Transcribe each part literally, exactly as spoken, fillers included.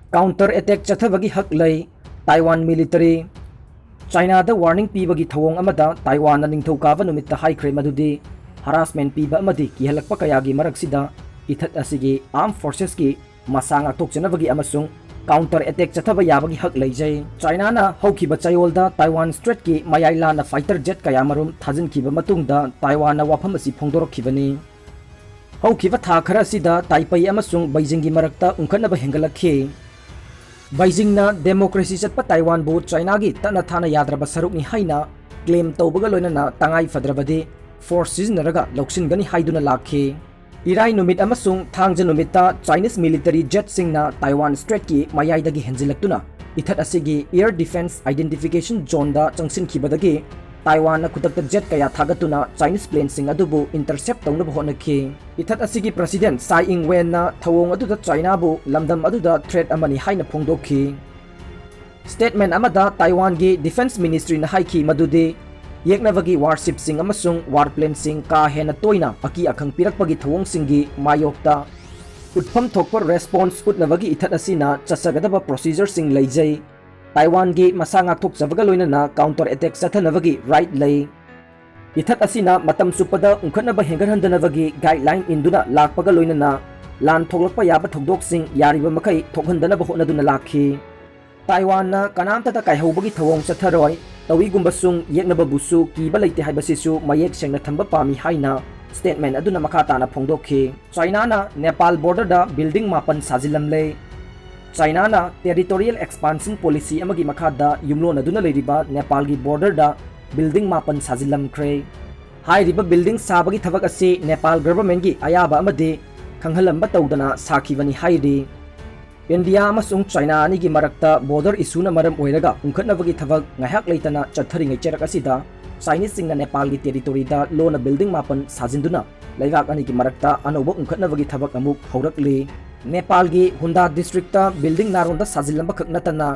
Counter attack ꯆꯠꯊꯕꯒꯤ ꯍꯛ ꯂꯩ꯫ Taiwan military꯫ ꯆꯥꯏꯅꯥꯗ warning ꯄꯤꯕꯒꯤ ꯊꯧꯑꯣꯡ ꯑꯃꯗ ꯇꯥꯏꯋꯥꯟꯅ ꯅꯤꯡꯊꯧꯀꯥꯕ ꯅꯨꯃꯤꯠꯇ ꯍꯥꯏꯈ꯭ꯔꯦ ꯃꯗꯨꯗꯤ harassment ꯄꯤꯕ ꯑꯃꯗꯤ ꯀꯤꯍꯜꯂꯛꯄ ꯀꯌꯥꯒꯤ ꯃꯔꯛꯁꯤꯗ ꯏꯊꯠ ꯑꯁꯤꯒꯤ armed forcesꯀꯤ ꯃꯁꯥ ꯉꯥꯛꯊꯣꯛꯆꯅꯕꯒꯤ ꯑꯃꯁꯨꯡ counter attack ꯆꯠꯊꯕ ꯌꯥꯕꯒꯤ ꯍꯛ ꯂꯩꯖꯩ꯫ ꯆꯥꯏꯅꯥꯅ ꯍꯧꯈꯤꯕ ꯆꯌꯣꯜꯗ Taiwan Straitꯀꯤ ꯃꯌꯥꯏ ꯂꯥꯟꯅ fighter jet ꯀꯌꯥꯃꯔꯨꯝ ꯊꯥꯖꯤꯟꯈꯤꯕ ꯃꯇꯨꯡꯗ ꯇꯥꯏꯋꯥꯟꯅ ꯋꯥꯐꯝ ꯑꯁꯤ ꯐꯣꯡꯗꯣꯔꯛꯈꯤꯕꯅꯤ꯫ ꯍꯧꯈꯤꯕ ꯊꯥ ꯈꯔ ꯑꯁꯤꯗ ꯇꯥꯏꯄꯩ ꯑꯃꯁꯨꯡ ꯕꯩꯖꯤꯡꯒꯤ ꯃꯔꯛꯇ ꯎꯪꯈꯠꯅꯕ ꯍꯦꯟꯒꯠꯂꯛꯈꯤ꯫ ꯕꯩꯖꯤꯡꯅ democracy ꯆꯠꯄ ꯇꯥꯏꯋꯥꯟꯕꯨ ꯆꯥꯏꯅꯥꯒꯤ ꯇꯠꯅ ꯊꯥꯅ ꯌꯥꯗ꯭ꯔꯕ ꯁꯔꯨꯛꯅꯤ ꯍꯥꯏꯅ claim ꯇꯧꯕꯒ ꯂꯣꯏꯅꯅ ꯇꯉꯥꯏ ꯐꯗ꯭ꯔꯕꯗꯤ force ꯁꯤꯖꯤꯟꯅꯔꯒ ꯂꯧꯁꯤꯟꯒꯅꯤ ꯍꯥꯏꯗꯨꯅ ꯂꯥꯛꯈꯤ꯫ ꯏꯔꯥꯏ ꯅꯨꯃꯤꯠ ꯑꯃꯁꯨꯡ ꯊꯥꯡꯖ ꯅꯨꯃꯤꯠꯇ Chinese military jetꯁꯤꯡꯅ Taiwan Straitꯀꯤ ꯃꯌꯥꯏꯗꯒꯤ ꯍꯦꯟꯖꯤꯜꯂꯛꯇꯨꯅ ꯏꯊꯠ ꯑꯁꯤꯒꯤ air defence identification zoneꯗ ꯆꯪꯁꯤꯟꯈꯤꯕꯗꯒꯤ ꯇꯥꯏꯋꯥꯟꯅ ꯈꯨꯗꯛꯇ jet ꯀꯌꯥ ꯊꯥꯒꯠꯇꯨꯅ Chinese planeꯁꯤꯡ ꯑꯗꯨꯕꯨ intercept ꯇꯧꯅꯕ ꯍꯣꯠꯅꯈꯤ꯫ ꯏꯊꯠ ꯑꯁꯤꯒꯤ president Tsai Ing-wenꯅ ꯊꯧꯑꯣꯡ ꯑꯗꯨꯗ ꯆꯥꯏꯅꯥꯕꯨ ꯂꯝꯗꯝ ꯑꯗꯨꯗ threat ꯑꯃꯅꯤ ꯍꯥꯏꯅ ꯐꯣꯡꯗꯣꯛꯈꯤ꯫ Statement ꯑꯃꯗ ꯇꯥꯏꯋꯥꯟꯒꯤ defence ministryꯅ ꯍꯥꯏꯈꯤ ꯃꯗꯨꯗꯤ ꯌꯦꯛꯅꯕꯒꯤ warshipꯁꯤꯡ ꯑꯃꯁꯨꯡ warplaneꯁꯤꯡ ꯀꯥ ꯍꯦꯟꯅ ꯇꯣꯏꯅ ꯑꯀꯤ ꯑꯈꯪ ꯄꯤꯔꯛꯄꯒꯤ ꯊꯧꯑꯣꯡꯁꯤꯡꯒꯤ ꯃꯥꯌꯣꯛꯇ ꯎꯠꯐꯝ ꯊꯣꯛꯄ response ꯎꯠꯅꯕꯒꯤ ꯏꯊꯠ ꯑꯁꯤꯅ ꯆꯠꯆꯒꯗꯕ procedureꯁꯤꯡ ꯂꯩꯖꯩ꯫ ꯇꯥꯏꯋꯥꯟꯒꯤ ꯃꯁꯥ ꯉꯥꯛꯊꯣꯛꯆꯕꯒ ꯂꯣꯏꯅꯅ counter attack ꯆꯠꯊꯅꯕꯒꯤ right ꯂꯩ꯫ ꯏꯊꯠ ꯑꯁꯤꯅ ꯃꯇꯝ ꯆꯨꯞꯄꯗ ꯎꯪꯈꯠꯅꯕ ꯍꯦꯟꯒꯠꯍꯟꯗꯅꯕꯒꯤ guideline ꯏꯟꯗꯨꯅ ꯂꯥꯛꯄꯒ ꯂꯣꯏꯅꯅ ꯂꯥꯟ ꯊꯣꯛꯂꯛꯄ ꯌꯥꯕ ꯊꯧꯗꯣꯛꯁꯤꯡ ꯌꯥꯔꯤꯕ ꯃꯈꯩ ꯊꯣꯛꯍꯟꯗꯅꯕ ꯍꯣꯠꯅꯗꯨꯅ ꯂꯥꯛꯈꯤ꯫ ꯇꯥꯏꯋꯥꯟꯅ ꯀꯅꯥꯝꯇꯗ ꯀꯥꯏꯍꯧꯕꯒꯤ ꯊꯧꯑꯣꯡ ꯆꯠꯊꯔꯣꯏ, ꯇꯧꯏꯒꯨꯝꯕꯁꯨꯡ ꯌꯦꯛꯅꯕꯕꯨꯁꯨ ꯀꯤꯕ ꯂꯩꯇꯦ ꯍꯥꯏꯕꯁꯤꯁꯨ ꯃꯌꯦꯛ ꯁꯦꯡꯅ ꯊꯝꯕ ꯄꯥꯝꯃꯤ ꯍꯥꯏꯅ statement ꯑꯗꯨꯅ ꯃꯈꯥ ꯇꯥꯅ ꯐꯣꯡꯗꯣꯛꯈꯤ꯫ ꯆꯥꯏꯅꯥꯅ ꯅꯦꯄꯥꯜ borderꯗ building ꯃꯥꯄꯟ ꯁꯥꯖꯤꯜꯂꯝꯂꯦ꯫ ꯆꯥꯏꯅꯥꯅ territorial expansion policy ꯑꯃꯒꯤ ꯃꯈꯥꯗ ꯌꯨꯝꯂꯣꯟꯅꯗꯨꯅ ꯂꯩꯔꯤꯕ ꯅꯦꯄꯥꯜꯒꯤ borderꯗ building ꯃꯥꯄꯟ ꯁꯥꯖꯤꯜꯂꯝꯈ꯭ꯔꯦ꯫ ꯍꯥꯏꯔꯤꯕ building ꯁꯥꯕꯒꯤ ꯊꯕꯛ ꯑꯁꯤ ꯅꯦꯄꯥꯜ governmentꯀꯤ ꯑꯌꯥꯕ ꯑꯃꯗꯤ ꯈꯪꯍꯜꯂꯝꯕ ꯇꯧꯗꯅ ꯁꯥꯈꯤꯕꯅꯤ ꯍꯥꯏꯔꯤ꯫ ꯏꯟꯗꯤꯌꯥ ꯑꯃꯁꯨꯡ ꯆꯥꯏꯅꯥ ꯑꯅꯤꯒꯤ ꯃꯔꯛꯇ border issueꯅ ꯃꯔꯝ ꯑꯣꯏꯔꯒ ꯎꯪꯈꯠꯅꯕꯒꯤ ꯊꯕꯛ ꯉꯥꯏꯍꯥꯛ ꯂꯩꯇꯅ ꯆꯠꯊꯔꯤꯉꯩ ꯆꯔꯛ ꯑꯁꯤꯗ Chineseꯁꯤꯡꯅ ꯅꯦꯄꯥꯜꯒꯤ territoryꯗ ꯂꯣꯟꯅ building ꯃꯥꯄꯟ ꯁꯥꯖꯤꯟꯗꯨꯅ ꯂꯩꯕꯥꯛ ꯑꯅꯤꯒꯤ ꯃꯔꯛꯇ ꯑꯅꯧꯕ ꯎꯪꯈꯠꯅꯕꯒꯤ ꯊꯕꯛ ꯑꯃꯨꯛ ꯍꯧꯔꯛꯂꯤ꯫ ꯅꯦꯄꯥꯜꯒꯤ ꯍꯨꯟꯗꯥ districtꯇ building ꯅꯥꯔꯣꯟꯗ ꯁꯥꯖꯤꯜꯂꯝꯕ ꯈꯛ ꯅꯠꯇꯅ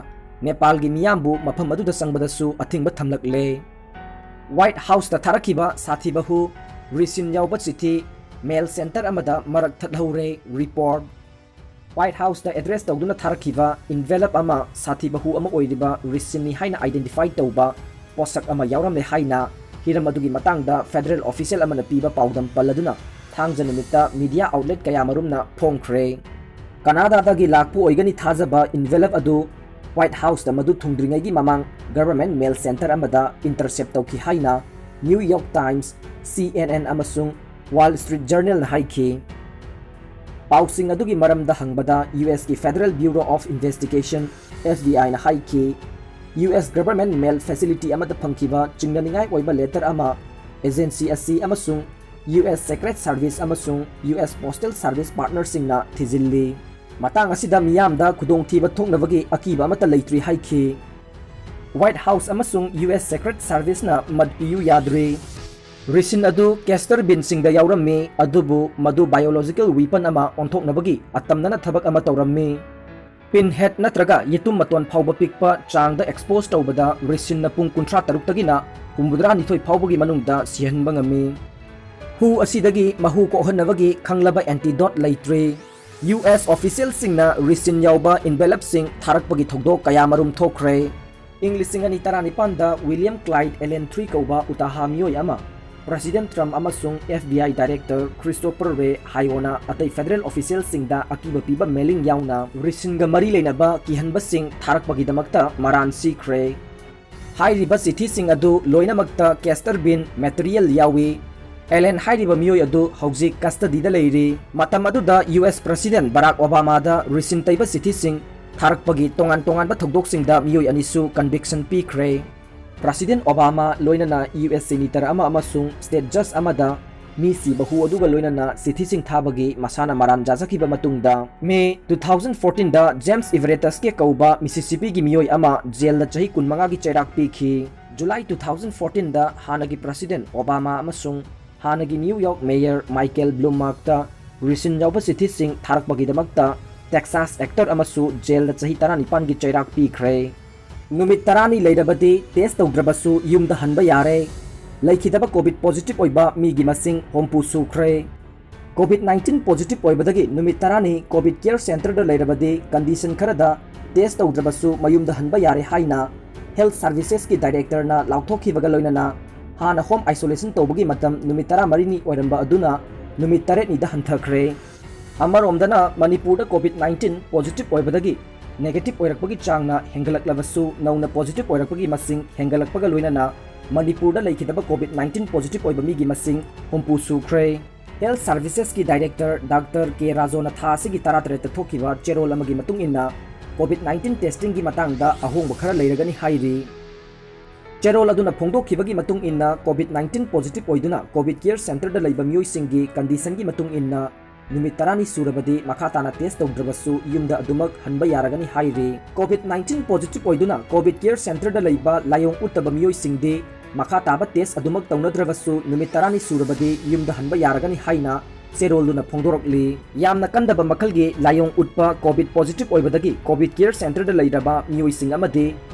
ꯅꯦꯄꯥꯜꯒꯤ ꯃꯤꯌꯥꯝꯕꯨ ꯃꯐꯝ ꯑꯗꯨꯗ ꯆꯪꯕꯗꯁꯨ ꯑꯊꯤꯡꯕ ꯊꯝꯂꯛꯂꯦ꯫ White Houseꯇ ꯊꯥꯔꯛꯈꯤꯕ ꯁꯥꯊꯤꯕ ꯍꯨ, ꯔꯤꯁꯤꯟ ꯌꯥꯎꯕ ꯆꯤꯊꯤ, mail center ꯑꯃꯗ ꯃꯔꯛ ꯊꯠꯍꯧꯔꯦ꯫ Report꯫ White Houseꯇ address ꯇꯧꯗꯨꯅ ꯊꯥꯔꯛꯈꯤꯕ envelope ꯑꯃ ꯁꯥꯊꯤꯕ ꯍꯨ ꯑꯃ ꯑꯣꯏꯔꯤꯕ ricin ꯅꯤ ꯍꯥꯏꯅ identify ꯇꯧꯕ ꯄꯣꯠꯁꯛ ꯑꯃ ꯌꯥꯎꯔꯝꯂꯦ ꯍꯥꯏꯅ ꯍꯤꯔꯝ ꯑꯗꯨꯒꯤ ꯃꯇꯥꯡꯗ federal official ꯑꯃꯅ ꯄꯤꯕ ꯄꯥꯎꯗꯝ ꯄꯜꯂꯗꯨꯅ ꯊꯥꯡꯖ ꯅꯨꯃꯤꯠꯇ media outlet ꯀꯌꯥꯃꯔꯨꯝꯅ ꯐꯣꯡꯈ꯭ꯔꯦ꯫ ꯀꯅꯥꯗꯥꯗꯒꯤ ꯂꯥꯛꯄ ꯑꯣꯏꯒꯅꯤ ꯊꯥꯖꯕ envelope ꯑꯗꯨ White Houseꯇ ꯃꯗꯨ ꯊꯨꯡꯗ꯭ꯔꯤꯉꯩꯒꯤ ꯃꯃꯥꯡ government mail centre ꯑꯃꯗ intercept ꯇꯧꯈꯤ ꯍꯥꯏꯅ New York Times, C N N ꯑꯃꯁꯨꯡ Wall Street Journalꯅ ꯍꯥꯏꯈꯤ꯫ ꯄꯥꯎꯁꯤꯡ ꯑꯗꯨꯒꯤ ꯃꯔꯝꯗ ꯍꯪꯕꯗ U S ꯀꯤ Federal Bureau of Investigation, F B I ꯅ ꯍꯥꯏꯈꯤ, U S government mail facility ꯑꯃꯗ ꯐꯪꯈꯤꯕ ꯆꯤꯡꯅꯅꯤꯡꯉꯥꯏ ꯑꯣꯏꯕ letter ꯑꯃ agency ꯑꯁꯤ ꯑꯃꯁꯨꯡ U S Secret Service ꯑꯃꯁꯨꯡ U S Postal Service partnerꯁꯤꯡꯅ ꯊꯤꯖꯤꯜꯂꯤ꯫ ꯃꯇꯥꯡ ꯑꯁꯤꯗ ꯃꯤꯌꯥꯝꯗ ꯈꯨꯗꯣꯡꯊꯤꯕ ꯊꯣꯛꯅꯕꯒꯤ ꯑꯀꯤꯕ ꯑꯃꯠꯇ ꯂꯩꯇ꯭ꯔꯤ ꯍꯥꯏꯈꯤ꯫ White House ꯑꯃꯁꯨꯡ U S Secret Serviceꯅ ꯃꯠ ꯄꯤꯌꯨ ꯌꯥꯗ꯭ꯔꯤ꯫ Ricin ꯑꯗꯨ castor binꯁꯤꯡꯗ ꯌꯥꯎꯔꯝꯃꯤ, ꯑꯗꯨꯕꯨ ꯃꯗꯨ biological weapon ꯑꯃ ꯑꯣꯟꯊꯣꯛꯅꯕꯒꯤ ꯑꯇꯝꯅꯅ ꯊꯕꯛ ꯑꯃ ꯇꯧꯔꯝꯃꯤ꯫ Pinhead ꯅꯠꯇ꯭ꯔꯒ ꯌꯦꯇꯨꯝ ꯃꯇꯣꯟ ꯐꯥꯎꯕ ꯄꯤꯛꯄ ꯆꯥꯡꯗ expose ꯇꯧꯕꯗ ricinꯅ ꯄꯨꯡ ꯀꯨꯟꯊ꯭ꯔꯥ ꯇꯔꯨꯛꯇꯒꯤꯅ ꯍꯨꯝꯐꯨꯇꯔꯥ ꯅꯤꯊꯣꯏ ꯐꯥꯎꯕꯒꯤ ꯃꯅꯨꯡꯗ ꯁꯤꯍꯟꯕ ꯉꯝꯃꯤ꯫ ꯍꯨ ꯑꯁꯤꯗꯒꯤ ꯃꯍꯨ ꯀꯣꯛꯍꯟꯅꯕꯒꯤ ꯈꯪꯂꯕ antidote ꯂꯩꯇ꯭ꯔꯤ꯫ U S officialꯁꯤꯡꯅ ricin ꯌꯥꯎꯕ envelopeꯁꯤꯡ ꯊꯥꯔꯛꯄꯒꯤ ꯊꯧꯗꯣꯛ ꯀꯌꯥꯃꯔꯨꯝ ꯊꯣꯛꯈ꯭ꯔꯦ꯫ ꯏꯪ ꯂꯤꯁꯤꯡ ꯑꯅꯤ ꯇꯔꯥꯅꯤꯄꯥꯟꯗ William Clyde Allen three ꯀꯧꯕ ꯎꯇꯥꯍꯥ ꯃꯤꯑꯣꯏ ꯑꯃ President Trump ꯑꯃꯁꯨꯡ F B I Director Christopher Wray ꯍꯥꯏꯑꯣꯅ ꯑꯇꯩ federal officialꯁꯤꯡꯗ ꯑꯀꯤꯕ ꯄꯤꯕ mailing ꯌꯥꯎꯅ ricinꯒ ꯃꯔꯤ ꯂꯩꯅꯕ ꯀꯤꯍꯟꯕꯁꯤꯡ ꯊꯥꯔꯛꯄꯒꯤꯗꯃꯛꯇ ꯃꯔꯥꯟ ꯁꯤꯈ꯭ꯔꯦ꯫ ꯍꯥꯏꯔꯤꯕ ꯆꯤꯊꯤꯁꯤꯡ ꯑꯗꯨ ꯂꯣꯏꯅꯃꯛꯇ castor bin material ꯌꯥꯎꯏ꯫ Allen ꯍꯥꯏꯔꯤꯕ ꯃꯤꯑꯣꯏ ꯑꯗꯨ ꯍꯧꯖꯤꯛ custodyꯗ ꯂꯩꯔꯤ꯫ ꯃꯇꯝ ꯑꯗꯨꯗ U S President Barack Obamaꯗ ricin ꯇꯩꯕ ꯆꯤꯊꯤꯁꯤꯡ ꯊꯥꯔꯛꯄꯒꯤ ꯇꯣꯉꯥꯟ ꯇꯣꯉꯥꯟꯕ ꯊꯧꯗꯣꯛꯁꯤꯡꯗ ꯃꯤꯑꯣꯏ ꯑꯅꯤꯁꯨ conviction ꯄꯤꯈ꯭ꯔꯦ꯫ President Obama ꯂꯣꯏꯅꯅ U S senator ꯑꯃ ꯑꯃꯁꯨꯡ state judge ꯑꯃꯗ ꯃꯤ ꯁꯤꯕ ꯍꯨ ꯑꯗꯨꯒ ꯂꯣꯏꯅꯅ ꯆꯤꯊꯤꯁꯤꯡ ꯊꯥꯕꯒꯤ ꯃꯁꯥꯅ ꯃꯔꯥꯟ ꯌꯥꯖꯈꯤꯕ ꯃꯇꯨꯡꯗ, May two thousand fourteenꯗ James Everett's ꯀꯧꯕ Mississippiꯒꯤ ꯃꯤꯑꯣꯏ ꯑꯃ jailꯗ ꯆꯍꯤ ꯀꯨꯟꯃꯉꯥꯒꯤ ꯆꯩꯔꯥꯛ ꯄꯤꯈꯤ꯫ July two thousand fourteenꯗ ꯍꯥꯟꯅꯒꯤ President Obama ꯑꯃꯁꯨꯡ ꯍꯥꯟꯅꯒꯤ New York Mayor Michael Bloombergꯇ ricin ꯌꯥꯎꯕ ꯆꯤꯊꯤꯁꯤꯡ ꯊꯥꯔꯛꯄꯒꯤꯗꯃꯛꯇ Texas actor ꯑꯃꯁꯨ jailꯗ ꯆꯍꯤ ꯇꯔꯥꯅꯤꯄꯥꯟꯒꯤ ꯆꯩꯔꯥꯛ ꯄꯤꯈ꯭ꯔꯦ꯫ ꯅꯨꯃꯤꯠ ꯇꯔꯥꯅꯤ ꯂꯩꯔꯕꯗꯤ test ꯇꯧꯗ꯭ꯔꯕꯁꯨ ꯌꯨꯝꯗ ꯍꯟꯕ ꯌꯥꯔꯦ꯫ ꯂꯩꯈꯤꯗꯕ COVID positive ꯑꯣꯏꯕ ꯃꯤꯒꯤ ꯃꯁꯤꯡ ꯍꯨꯝꯐꯨ ꯁꯨꯈ꯭ꯔꯦ꯫ COVID nineteen positive ꯑꯣꯏꯕꯗꯒꯤ ꯅꯨꯃꯤꯠ ꯇꯔꯥꯅꯤ COVID Care Centreꯗ ꯂꯩꯔꯕꯗꯤ condition ꯈꯔꯗ test ꯇꯧꯗ꯭ꯔꯕꯁꯨ ꯃꯌꯨꯝꯗ ꯍꯟꯕ ꯌꯥꯔꯦ ꯍꯥꯏꯅ Health Servicesꯀꯤ Directorꯅ ꯂꯥꯎꯊꯣꯛꯈꯤꯕꯒ ꯂꯣꯏꯅꯅ ꯍꯥꯟꯅ home isolation ꯇꯧꯕꯒꯤ ꯃꯇꯝ ꯅꯨꯃꯤꯠ ꯇꯔꯥꯃꯔꯤꯅꯤ ꯑꯣꯏꯔꯝꯕ ꯑꯗꯨꯅ ꯅꯨꯃꯤꯠ ꯇꯔꯦꯠꯅꯤꯗ ꯍꯟꯊꯈ꯭ꯔꯦ꯫ ꯑꯃꯔꯣꯝꯗꯅ ꯃꯅꯤꯄꯨꯔꯗ COVID nineteen positive ꯑꯣꯏꯕꯗꯒꯤ negative ꯑꯣꯏꯔꯛꯄꯒꯤ ꯆꯥꯡꯅ ꯍꯦꯟꯒꯠꯂꯛꯂꯕꯁꯨ ꯅꯧꯅ positive ꯑꯣꯏꯔꯛꯄꯒꯤ ꯃꯁꯤꯡ ꯍꯦꯟꯒꯠꯂꯛꯄꯒ ꯂꯣꯏꯅꯅ ꯃꯅꯤꯄꯨꯔꯗ ꯂꯩꯈꯤꯗꯕ COVID nineteen positive ꯑꯣꯏꯕ ꯃꯤꯒꯤ ꯃꯁꯤꯡ ꯍꯨꯝꯐꯨ ꯁꯨꯈ꯭ꯔꯦ꯫ Health Servicesꯀꯤ Director Doctor K ꯔꯥꯖꯣꯅ ꯊꯥ ꯑꯁꯤꯒꯤ ꯇꯔꯥꯇꯔꯦꯠꯇ ꯊꯣꯛꯈꯤꯕ ꯆꯦꯔꯣꯜ ꯑꯃꯒꯤ ꯃꯇꯨꯡ ꯏꯟꯅ COVID nineteen testingꯒꯤ ꯃꯇꯥꯡꯗ ꯑꯍꯣꯡꯕ ꯈꯔ ꯂꯩꯔꯒꯅꯤ ꯍꯥꯏꯔꯤ꯫ ꯆꯦꯔꯣꯜ ꯑꯗꯨꯅ ꯐꯣꯡꯗꯣꯛꯈꯤꯕꯒꯤ ꯃꯇꯨꯡ ꯏꯟꯅ COVID nineteen positive ꯑꯣꯏꯗꯨꯅ COVID Care Centreꯗ ꯂꯩꯕ ꯃꯤꯑꯣꯏꯁꯤꯡꯒꯤ conditionꯒꯤ ꯃꯇꯨꯡ ꯏꯟꯅ ꯅꯨꯃꯤꯠ ꯇꯔꯥꯅꯤ ꯁꯨꯔꯕꯗꯤ ꯃꯈꯥ ꯇꯥꯅ test ꯇꯧꯗ꯭ꯔꯕꯁꯨ ꯌꯨꯝꯗ ꯑꯗꯨꯃꯛ ꯍꯟꯕ ꯌꯥꯔꯒꯅꯤ ꯍꯥꯏꯔꯤ꯫ COVID nineteen positive ꯑꯣꯏꯗꯨꯅ COVID Care Centreꯗ ꯂꯩꯕ ꯂꯥꯏꯑꯣꯡ ꯎꯠꯇꯕ ꯃꯤꯑꯣꯏꯁꯤꯡꯗꯤ ꯃꯈꯥ ꯇꯥꯕ test ꯑꯗꯨꯃꯛ ꯇꯧꯅꯗ꯭ꯔꯕꯁꯨ ꯅꯨꯃꯤꯠ ꯇꯔꯥꯅꯤ ꯁꯨꯔꯕꯗꯤ ꯌꯨꯝꯗ ꯍꯟꯕ ꯌꯥꯔꯒꯅꯤ ꯍꯥꯏꯅ ꯆꯦꯔꯣꯜꯗꯨꯅ ꯐꯣꯡꯗꯣꯔꯛꯂꯤ꯫ ꯌꯥꯝꯅ ꯀꯟꯗꯕ ꯃꯈꯜꯒꯤ ꯂꯥꯏꯑꯣꯡ ꯎꯠꯄ COVID positive ꯑꯣꯏꯕꯗꯒꯤ COVID Care Centreꯗ ꯂꯩꯔꯕ ꯃꯤꯑꯣꯏꯁꯤꯡ ꯑꯃꯗꯤ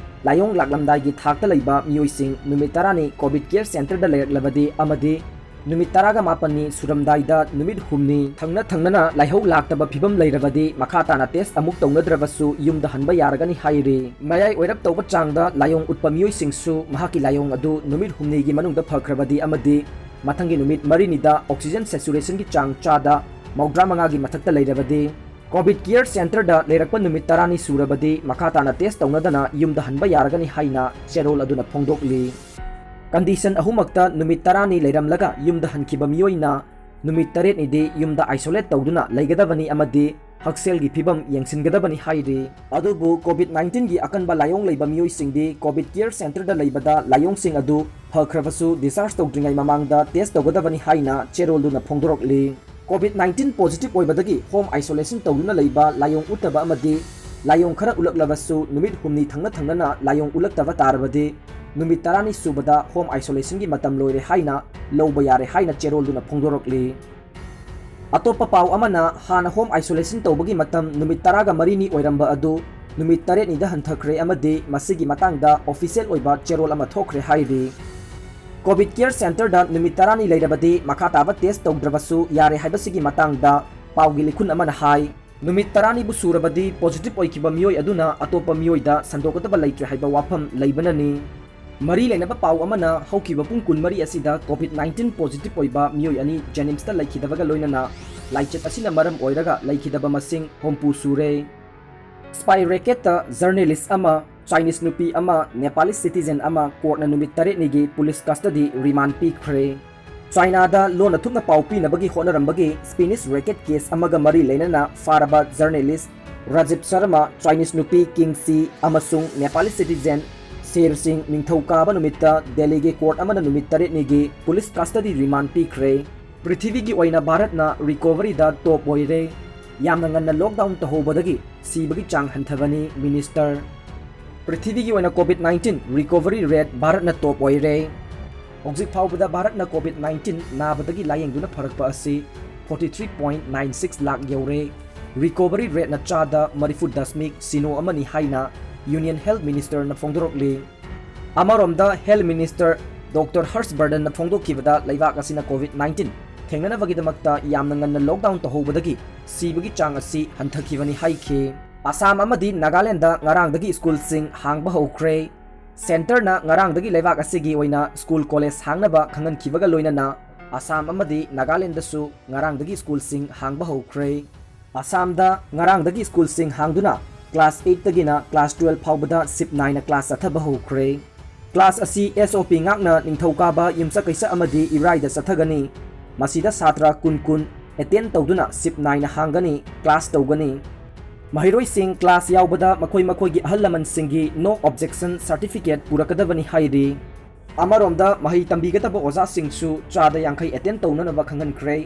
ꯂꯥꯏꯑꯣꯡ ꯂꯥꯛꯂꯝꯗꯥꯏꯒꯤ ꯊꯥꯛꯇ ꯂꯩꯕ ꯃꯤꯑꯣꯏꯁꯤꯡ ꯅꯨꯃꯤꯠ ꯇꯔꯥꯅꯤ COVID Care Centreꯗ ꯂꯩꯔꯛꯂꯕꯗꯤ ꯑꯃꯗꯤ ꯅꯨꯃꯤꯠ ꯇꯔꯥꯒ ꯃꯥꯄꯟꯅꯤ ꯁꯨꯔꯝꯗꯥꯏꯗ ꯅꯨꯃꯤꯠ ꯍꯨꯝꯅꯤ ꯊꯪꯅ ꯊꯪꯅꯅ ꯂꯥꯏꯍꯧ ꯂꯥꯛꯇꯕ ꯐꯤꯕꯝ ꯂꯩꯔꯕꯗꯤ ꯃꯈꯥ ꯇꯥꯅ test ꯑꯃꯨꯛ ꯇꯧꯅꯗ꯭ꯔꯕꯁꯨ ꯌꯨꯝꯗ ꯍꯟꯕ ꯌꯥꯔꯒꯅꯤ ꯍꯥꯏꯔꯤ꯫ ꯃꯌꯥꯏ ꯑꯣꯏꯔꯞ ꯇꯧꯕ ꯆꯥꯡꯗ ꯂꯥꯏꯑꯣꯡ ꯎꯠꯄ ꯃꯤꯑꯣꯏꯁꯤꯡꯁꯨ ꯃꯍꯥꯛꯀꯤ ꯂꯥꯏꯑꯣꯡ ꯑꯗꯨ ꯅꯨꯃꯤꯠ ꯍꯨꯝꯅꯤꯒꯤ ꯃꯅꯨꯡꯗ ꯐꯈ꯭ꯔꯕꯗꯤ ꯑꯃꯗꯤ ꯃꯊꯪꯒꯤ ꯅꯨꯃꯤꯠ ꯃꯔꯤꯅꯤꯗ oxygen saturationꯒꯤ ꯆꯥꯡ ꯆꯥꯗ ꯃꯧꯗ꯭ꯔꯥ ꯃꯉꯥꯒꯤ ꯃꯊꯛꯇ ꯂꯩꯔꯕꯗꯤ COVID Care Centreꯗ ꯂꯩꯔꯛꯄ ꯅꯨꯃꯤꯠ ꯇꯔꯥꯅꯤ ꯁꯨꯔꯕꯗꯤ ꯃꯈꯥ ꯇꯥꯅ test ꯇꯧꯅꯗꯅ ꯌꯨꯝꯗ ꯍꯟꯕ ꯌꯥꯔꯒꯅꯤ ꯍꯥꯏꯅ ꯆꯦꯔꯣꯜ ꯑꯗꯨꯅ ꯐꯣꯡꯗꯣꯛꯂꯤ꯫ Condition ꯑꯍꯨꯝꯃꯛꯇ ꯅꯨꯃꯤꯠ ꯇꯔꯥꯅꯤ ꯂꯩꯔꯝꯂꯒ ꯌꯨꯝꯗ ꯍꯟꯈꯤꯕ ꯃꯤꯑꯣꯏꯅ ꯅꯨꯃꯤꯠ ꯇꯔꯦꯠꯅꯤꯗꯤ ꯌꯨꯝꯗ isolate ꯇꯧꯗꯨꯅ ꯂꯩꯒꯗꯕꯅꯤ ꯑꯃꯗꯤ ꯍꯛꯁꯦꯜꯒꯤ ꯐꯤꯕꯝ ꯌꯦꯡꯁꯤꯟꯒꯗꯕꯅꯤ ꯍꯥꯏꯔꯤ꯫ ꯑꯗꯨꯕꯨ COVID nineteenꯒꯤ ꯑꯀꯟꯕ ꯂꯥꯏꯑꯣꯡ ꯂꯩꯕ ꯃꯤꯑꯣꯏꯁꯤꯡꯗꯤ COVID Care Centreꯗ ꯂꯩꯕꯗ ꯂꯥꯏꯑꯣꯡꯁꯤꯡ ꯑꯗꯨ ꯐꯈ꯭ꯔꯕꯁꯨ discharge ꯇꯧꯗ꯭ꯔꯤꯉꯩ ꯃꯃꯥꯡꯗ test ꯇꯧꯒꯗꯕꯅꯤ ꯍꯥꯏꯅ ꯆꯦꯔꯣꯜꯗꯨꯅ ꯐꯣꯡꯗꯣꯔꯛꯂꯤ꯫ COVID nineteen positive ꯑꯣꯏꯕꯗꯒꯤ home isolation ꯇꯧꯗꯨꯅ ꯂꯩꯕ ꯂꯥꯏꯑꯣꯡ ꯎꯠꯇꯕ ꯑꯃꯗꯤ ꯂꯥꯏꯑꯣꯡ ꯈꯔ ꯎꯠꯂꯛꯂꯕꯁꯨ ꯅꯨꯃꯤꯠ ꯍꯨꯝꯅꯤ ꯊꯪꯅ ꯊꯪꯅꯅ ꯂꯥꯏꯑꯣꯡ ꯎꯠꯂꯛꯇꯕ ꯇꯥꯔꯕꯗꯤ ꯅꯨꯃꯤꯠ ꯇꯔꯥꯅꯤ ꯁꯨꯕꯗ home isolationꯒꯤ ꯃꯇꯝ ꯂꯣꯏꯔꯦ ꯍꯥꯏꯅ ꯂꯧꯕ ꯌꯥꯔꯦ ꯍꯥꯏꯅ ꯆꯦꯔꯣꯜꯗꯨꯅ ꯐꯣꯡꯗꯣꯔꯛꯂꯤ꯫ ꯑꯇꯣꯞꯄ ꯄꯥꯎ ꯑꯃꯅ ꯍꯥꯟꯅ home isolation ꯇꯧꯕꯒꯤ ꯃꯇꯝ ꯅꯨꯃꯤꯠ ꯇꯔꯥꯒ ꯃꯔꯤꯅꯤ ꯑꯣꯏꯔꯝꯕ ꯑꯗꯨ ꯅꯨꯃꯤꯠ ꯇꯔꯦꯠꯅꯤꯗ ꯍꯟꯊꯈ꯭ꯔꯦ ꯑꯃꯗꯤ ꯃꯁꯤꯒꯤ ꯃꯇꯥꯡꯗ official ꯑꯣꯏꯕ ꯆꯦꯔꯣꯜ ꯑꯃ ꯊꯣꯛꯈ꯭ꯔꯦ ꯍꯥꯏꯔꯤ꯫ ꯀꯣꯚꯤꯗ ꯀꯦꯌꯔ ꯁꯦꯟꯇꯔꯗ ꯅꯨꯃꯤꯠ ꯇꯔꯥꯅꯤ ꯂꯩꯔꯕꯗꯤ ꯃꯈꯥ ꯇꯥꯕ ꯇꯦꯁ ꯇꯧꯗ꯭ꯔꯕꯁꯨ ꯌꯥꯔꯦ ꯍꯥꯏꯕꯁꯤꯒꯤ ꯃꯇꯥꯡꯗ ꯄꯥꯎꯒꯤ ꯂꯤꯈꯨꯟ ꯑꯃꯅ ꯍꯥꯏ, ꯅꯨꯃꯤꯠ ꯇꯔꯥꯅꯤꯕꯨ ꯁꯨꯔꯕꯗꯤ ꯄꯣꯖꯤꯇꯤꯚ ꯑꯣꯏꯈꯤꯕ ꯃꯤꯑꯣꯏ ꯑꯗꯨꯅ ꯑꯇꯣꯞꯄ ꯃꯤꯑꯣꯏꯗ ꯁꯟꯗꯣꯛꯀꯗꯕ ꯂꯩꯇ꯭ꯔꯦ ꯍꯥꯏꯕ ꯋꯥꯐꯝ ꯂꯩꯕꯅꯅꯤ꯫ ꯃꯔꯤ ꯂꯩꯅꯕ ꯄꯥꯎ ꯑꯃꯅ ꯍꯧꯈꯤꯕ ꯄꯨꯡ ꯀꯨꯟꯃꯔꯤ ꯑꯁꯤꯗ ꯀꯣꯚꯤꯗ ꯅꯥꯏꯟꯇꯤꯟ ꯄꯣꯖꯤꯇꯤꯚ ꯑꯣꯏꯕ ꯃꯤꯑꯣꯏ ꯑꯅꯤ ꯖꯦꯅꯤꯝꯁꯇ ꯂꯩꯈꯤꯗꯕꯒ ꯂꯣꯏꯅꯅ ꯂꯥꯏꯆꯠ ꯑꯁꯤꯅ ꯃꯔꯝ ꯑꯣꯏꯔꯒ ꯂꯩꯈꯤꯗꯕ ꯃꯁꯤꯡ ꯍꯨꯝꯐꯨ ꯁꯨꯔꯦ꯫ ꯁ꯭ꯄꯥꯏ ꯔꯦꯀꯦꯠꯇ ꯖꯔꯅꯦꯂꯤꯁ ꯑꯃ, ꯆꯥꯏꯅꯤꯁ ꯅꯨꯄꯤ ꯑꯃ, ꯅꯦꯄꯥꯂꯤ ꯁꯤꯇꯤꯖꯦꯟ ꯑꯃ ꯀꯣꯔꯠꯅ ꯅꯨꯃꯤꯠ ꯇꯔꯦꯠꯅꯤꯒꯤ ꯄꯨꯂꯤꯁ ꯀꯁꯇꯗꯤ ꯔꯤꯃꯥꯟ ꯄꯤꯈ꯭ꯔꯦ꯫ ꯆꯥꯏꯅꯥꯗ ꯂꯣꯟꯅ ꯊꯨꯞꯅ ꯄꯥꯎ ꯄꯤꯅꯕꯒꯤ ꯍꯣꯠꯅꯔꯝꯕꯒꯤ ꯁ꯭ꯄꯦꯅꯤꯁ ꯔꯦꯀꯦꯠ ꯀꯦꯁ ꯑꯃꯒ ꯃꯔꯤ ꯂꯩꯅꯅ ꯐꯥꯔꯕ ꯖꯔꯅꯦꯂꯤꯁ ꯔꯥꯖꯤꯕ ꯁꯔꯃ, ꯆꯥꯏꯅꯤꯁ ꯅꯨꯄꯤ ꯀꯤꯡ ꯁꯤ ꯑꯃꯁꯨꯡ ꯅꯦꯄꯥꯂꯤ ꯁꯤꯇꯤꯖꯦꯟ ꯁꯦꯔ ꯁꯤꯡ ꯅꯤꯡꯊꯧꯀꯥꯕ ꯅꯨꯃꯤꯠꯇ ꯗꯦꯜꯂꯤꯒꯤ ꯀꯣꯔꯠ ꯑꯃꯅ ꯅꯨꯃꯤꯠ ꯇꯔꯦꯠꯅꯤꯒꯤ ꯄꯨꯂꯤꯁ ꯀꯁꯇꯗꯤ ꯔꯤꯃꯥꯟ ꯄꯤꯈ꯭ꯔꯦ꯫ ꯄ꯭ꯔꯤꯊꯤꯕꯤꯒꯤ ꯑꯣꯏꯅ ꯚꯥꯔꯠꯅ ꯔꯤꯀꯣꯚꯔꯤꯗ ꯇꯣꯞ ꯑꯣꯏꯔꯦ꯫ ꯌꯥꯝꯅ ꯉꯟꯅ ꯂꯣꯛꯗꯥꯎꯟ ꯇꯧꯍꯧꯕꯗꯒꯤ ꯁꯤꯕꯒꯤ ꯆꯥꯡ ꯍꯟꯊꯕꯅꯤ, ꯃꯤꯅꯤꯁꯇꯔ꯫ ꯄ꯭ꯔꯤꯊꯤꯕꯤꯒꯤ ꯑꯣꯏꯅ ꯀꯣꯚꯤꯗ ꯅꯥꯏꯟꯇꯤꯟ ꯔꯤꯀꯣꯚꯔꯤ ꯔꯦꯠ ꯚꯥꯔꯠꯅ ꯇꯣꯞ ꯑꯣꯏꯔꯦ꯫ ꯍꯧꯖꯤꯛ ꯐꯥꯎꯕꯗ ꯚꯥꯔꯠꯅ ꯀꯣꯚꯤꯗ ꯅꯥꯏꯟꯇꯤꯟ ꯅꯥꯕꯗꯒꯤ ꯂꯥꯌꯦꯡꯗꯨꯅ ꯐꯔꯛꯄ ꯑꯁꯤ forty three point nine six lakh ꯌꯧꯔꯦ꯫ ꯔꯤꯀꯣꯚꯔꯤ ꯔꯦꯠꯅ ꯆꯥꯗ ꯃꯔꯤꯐꯨ ꯗꯁꯃꯤꯛ ꯁꯤꯅꯣ ꯑꯃꯅꯤ ꯍꯥꯏꯅ ꯌꯨꯅꯤꯌꯟ ꯍꯦꯜꯊ ꯃꯤꯅꯤꯁꯇꯔꯅ ꯐꯣꯡꯗꯣꯔꯛꯂꯤ꯫ ꯑꯃꯔꯣꯝꯗ ꯍꯦꯜꯊ ꯃꯤꯅꯤꯁꯇꯔ ꯗꯣꯛꯇꯔ ꯍꯔꯁ ꯕꯔꯗꯟꯅ ꯐꯣꯡꯗꯣꯛꯈꯤꯕꯗ ꯂꯩꯕꯥꯛ ꯑꯁꯤꯅ ꯀꯣꯚꯤꯗ ꯅꯥꯏꯟꯇꯤꯟ ꯊꯦꯡꯅꯅꯕꯒꯤꯗꯃꯛꯇ ꯌꯥꯝꯅ ꯉꯟꯅ ꯂꯣꯛꯗꯥꯎꯟ ꯇꯧꯍꯧꯕꯗꯒꯤ ꯁꯤꯕꯒꯤ ꯆꯥꯡ ꯑꯁꯤ ꯍꯟꯊꯈꯤꯕꯅꯤ ꯍꯥꯏꯈꯤ꯫ ꯑꯁꯥꯝ ꯑꯃꯗꯤ ꯅꯥꯒꯥꯂꯦꯟꯗ ꯉꯔꯥꯡꯗꯒꯤ ꯁ꯭ꯀꯨꯜꯁꯤꯡ ꯍꯥꯡꯕ ꯍꯧꯈ꯭ꯔꯦ꯫ ꯁꯦꯟꯇꯔꯅ ꯉꯔꯥꯡꯗꯒꯤ ꯂꯩꯕꯥꯛ ꯑꯁꯤꯒꯤ ꯑꯣꯏꯅ ꯁ꯭ꯀꯨꯜ ꯀꯣꯂꯦꯖ ꯍꯥꯡꯅꯕ ꯈꯪꯍꯟꯈꯤꯕꯒ ꯂꯣꯏꯅꯅ ꯑꯁꯥꯝ ꯑꯃꯗꯤ ꯅꯥꯒꯥꯂꯦꯟꯗꯁꯨ ꯉꯔꯥꯡꯗꯒꯤ ꯁ꯭ꯀꯨꯜꯁꯤꯡ ꯍꯥꯡꯕ ꯍꯧꯈ꯭ꯔꯦ꯫ ꯑꯁꯥꯝꯗ ꯉꯔꯥꯡꯗꯒꯤ ꯁ꯭ꯀꯨꯜꯁꯤꯡ ꯍꯥꯡꯗꯨꯅ ꯀ꯭ꯂꯥꯁ ꯑꯩꯠꯇꯒꯤꯅ ꯀ꯭ꯂꯥꯁ ꯇꯨꯋꯦꯜꯐ ꯐꯥꯎꯕꯗ ꯁꯤꯞ ꯅꯥꯏꯅ ꯀ꯭ꯂꯥꯁ ꯆꯠꯊꯕ ꯍꯧꯈ꯭ꯔꯦ꯫ ꯀ꯭ꯂꯥꯁ ꯑꯁꯤ ꯑꯦꯁ ꯑꯣ ꯄꯤ ꯉꯥꯛꯅ ꯅꯤꯡꯊꯧꯀꯥꯕ, ꯌꯨꯝꯁꯀꯩꯁ ꯑꯃꯗꯤ ꯏꯔꯥꯏꯗ ꯆꯠꯊꯒꯅꯤ꯫ ꯃꯁꯤꯗ ꯁꯥꯇ꯭ꯔ ꯀꯨꯟ ꯀꯨꯟ ꯑꯦꯇꯦꯟ ꯇꯧꯗꯨꯅ ꯁꯤꯞ ꯅꯥꯏꯅ ꯍꯥꯡꯒꯅꯤ, ꯀ꯭ꯂꯥꯁ ꯇꯧꯒꯅꯤ꯫ ꯃꯍꯩꯔꯣꯏꯁꯤꯡ ꯀ꯭ꯂꯥꯁ ꯌꯥꯎꯕꯗ ꯃꯈꯣꯏ ꯃꯈꯣꯏꯒꯤ ꯑꯍꯜ ꯂꯃꯟꯁꯤꯡꯒꯤ ꯅꯣ ꯑꯣꯕꯖꯦꯛꯁꯟ ꯁꯥꯔꯇꯤꯐꯤꯀꯦꯠ ꯄꯨꯔꯛꯀꯗꯕꯅꯤ ꯍꯥꯏꯔꯤ꯫ ꯑꯃꯔꯣꯝꯗ ꯃꯍꯩ ꯇꯝꯕꯤꯒꯗꯕ ꯑꯣꯖꯥꯁꯤꯡꯁꯨ ꯆꯥꯗ ꯌꯥꯡꯈꯩ ꯑꯦꯇꯦꯟ ꯇꯧꯅꯅꯕ ꯈꯪꯍꯟꯈ꯭ꯔꯦ꯫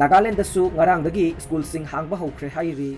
ꯅꯥꯒꯥꯂꯦꯟꯗꯁꯨ ꯉꯔꯥꯡꯗꯒꯤ ꯁ꯭ꯀꯨꯜꯁꯤꯡ ꯍꯥꯡꯕ ꯍꯧꯈ꯭ꯔꯦ ꯍꯥꯏꯔꯤ꯫